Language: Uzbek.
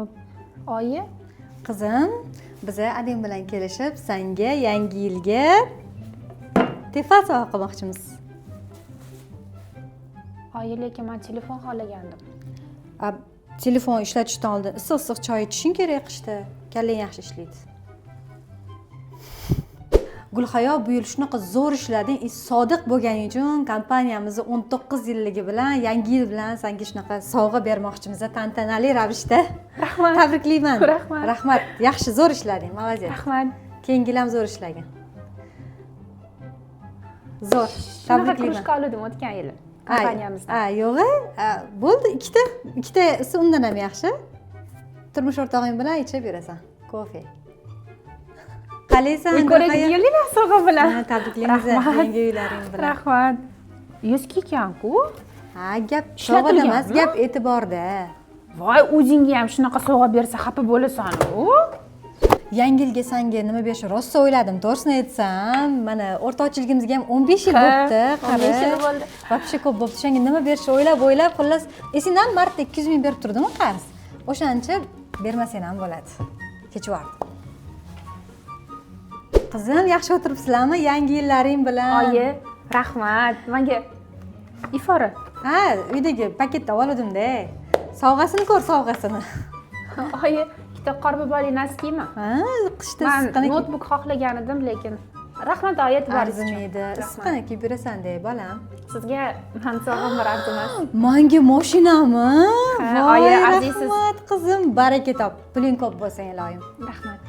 Xo'p, oyi. Qizim, biza adang bilan kelishib, sanga yangi yilga Tefal sovg'a qilmoqchimiz. Oyi, lekin man telefon xohlagandim. A, telefon ishlatishdan oldin issiq issiq choy ichishing kerak qishda. Kallang yaxshi ishlaydi. Gulhayo, bu yil shunaqa zo'r ishlading, и sodiq bo'lganing uchun kompaniyamizni 19 yilligi bilan, yangi yil bilan senga shunaqa sovg'a bermoqchimiz tantanali ravishda. Rahmat. Tabriklayman. Rahmat. Rahmat. Yaxshi, zo'r ishlading, молодец. Rahmat. Keyingi yil ham zo'r ishlagin. Zo'r. Shunaqa Tabriklayman. Кружка oldim o'tgan yili kompaniyamizdan. A, yo'q, a, bo'ldi, ikkita, ikkitasi undan ham yaxshi. Turmush o'rtog'ing bilan ichib yurasan kofe. Qalaysan, Uy ko'raylik, Gulhayo? keldinglar sovg'a bilan. Ha, tabriklaymiz Rahmat. yangi uylaring bilan. Rahmat. Eski ekan-ku. Ha, gap sovg'ada emas, Ishlatilganmi? gap e'tiborda. Voy, o'zingga ham shunaqa sovg'a bersa, xafa bo'lasan u. Yangi yilga sanga nima berishni rosa o'yladim, to'g'risini aytsam. Mana, o'rtoqchiligimizga ham 15 yil Ha, bo'libdi. 15 yil bo'ldi. Вообще ko'p bo'libdi. O'shanga nima berishni o'ylab o'ylab, xullas, esingdami, martda 200 ming berib turdimi qarz? O'shancha bermasang ham bo'ladi, kechib yubordim. Qizim, yaxshi o'tiribsizlarmi yangi yillaring bilan? Oyi, rahmat. Menga ifora. Ha, uydagi paketda oluvdimda. Sovg'asini ko'r, sovg'asini. Oyi, ikkita qorboboli носки mi? Ha, qishda Man issiqqina. Notebook xohlagan edim, lekin rahmat, oyi, e'tiboringiz uchun. Arzimaydi. Rahmat. Issiqqina kiyib yurasan-da, bolam. Sizga man sovg'am bor, arzimas. Manga moshinami? Ha, Voy, oyi, arziysiz. rahmat, qizim, baraka top, puling ko'p bo'lsin, iloyim. Rahmat.